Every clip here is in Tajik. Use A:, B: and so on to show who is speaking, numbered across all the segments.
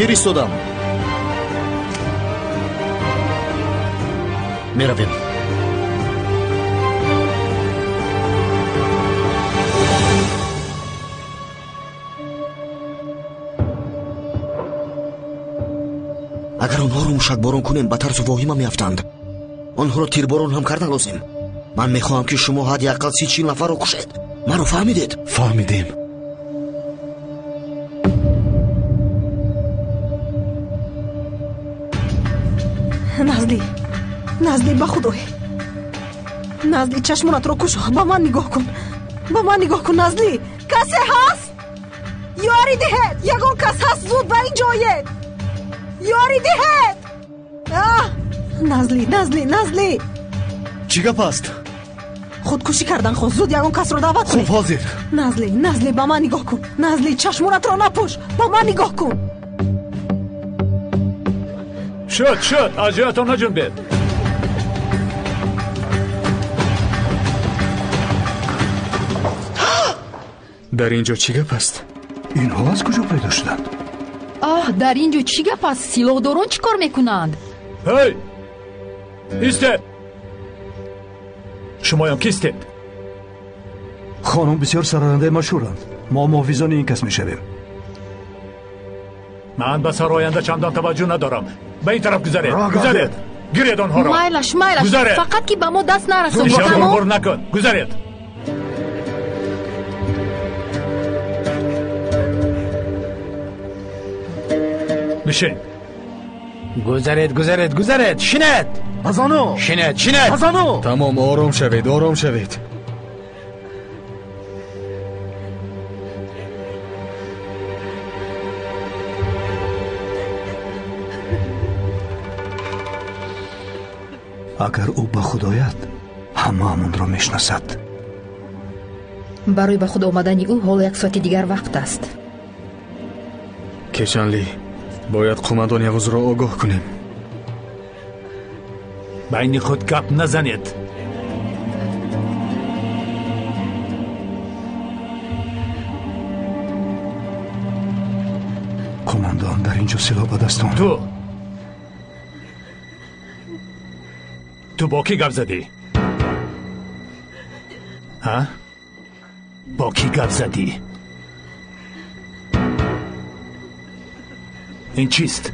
A: Фиристодам. Меравем. Агар онҳоро мушакборон кунем, ба тарсу воҳима меафтанд. Онҳоро тирборон ҳам кардан лозим. Ман мехоҳам, ки шумо ҳадди ақал 30-40 нафарро кушед. Маро фаҳмидед?
B: Фаҳмидем.
C: Назли, Назли, ба худой. Назли, чашмонатро кушо, ба ман нигоҳ кун. Ба ман нигоҳ кун, Назли. Касе ҳаст? Ёрӣ диҳед! Ягон кас ҳаст, зуд ба ин ҷо оед! Ёрӣ диҳед! Назли, Назли, Назли!
B: Чӣ гап аст?
C: Худкушӣ кардан хост. Зуд ягон касро даъват кунед.
B: Хуб, ҳозир.
C: Назли, Назли, ба ман нигоҳ кун. Назли, чашмонатро напӯш. Ба ман нигоҳ кун.
D: Шуд, шуд, аз ҷоятон наҷунбед.
E: Дар ин ҷо чӣ гап аст?
F: Инҳо аз куҷо пайдо шуданд?
G: Аҳ, дар ин ҷо чӣ гап аст? Силоҳдорон чӣ кор мекунанд?
D: Ҳей! Истед! Шумоям кистед?
F: Хонум бисёр сарояндаи машҳуранд. Мо муҳофизони ин кас мешавем.
D: Ман ба сароянда чандон таваҷҷӯҳ надорам. Ба ин тараф гузаред, гузаред, гиред онҳоро.
G: Майлаш, майлаш, фақат ки ба мо даст нарасонед.
D: Ишора накун, гузаред. Бишин.
H: Гузаред, гузаред, гузаред, шинед.
B: Азано!
H: Шинед, шинед.
B: Азано!
E: Тамом, ором шавед, ором шавед.
F: Агар ӯ ба худ ояд, ҳамаамонро мешиносад.
G: Барои ба худ омадани ӯ ҳоло як соати дигар вақт аст.
E: Кешанли, бояд қумандон Явузро огоҳ кунем.
D: Байни худ гап назанед.
F: Қумандон, дар ин ҷо силоҳ ба дастон.
D: Ту бо кӣ гап задӣ? Ҳа? Бо кӣ гап задӣ? Ин чист?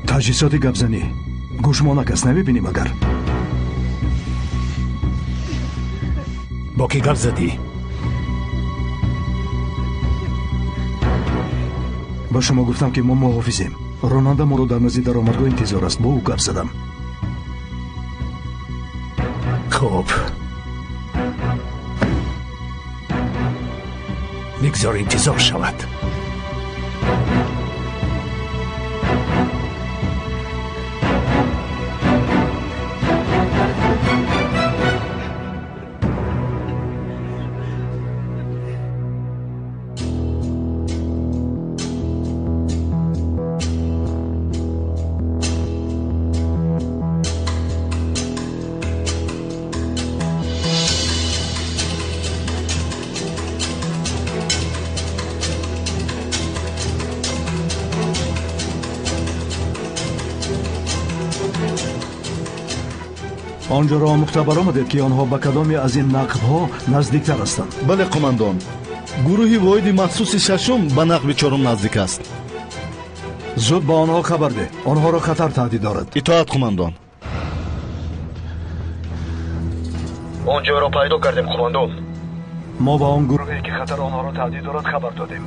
F: Таҷҳизоти гапзанӣ. Гӯшмонак аст, намебинӣ магар?
D: Бо кӣ гап задӣ?
F: Ба шумо гуфтам, ки мо муҳофизем. Ронанда моро дар назди даромадгоҳ интизор аст. Бо ӯ гап задам.
D: Хуб, бигзор интизор шавад.
F: Он ҷоро омӯхта баромадед, ки онҳо ба кадоме аз ин нақбҳо наздиктар ҳастанд?
B: Бале, қумандон. Гурӯҳи воҳиди махсуси шашум ба нақби чорум наздик аст.
F: Зуд ба онҳо хабар деҳ. Онҳоро хатар таҳдид дорад.
B: Итоат, қумандон.
A: Он ҷойро пайдо кардем, қумандон.
F: Мо ба он гурӯҳе, ки хатар онҳоро таҳдид дорад, хабар додем.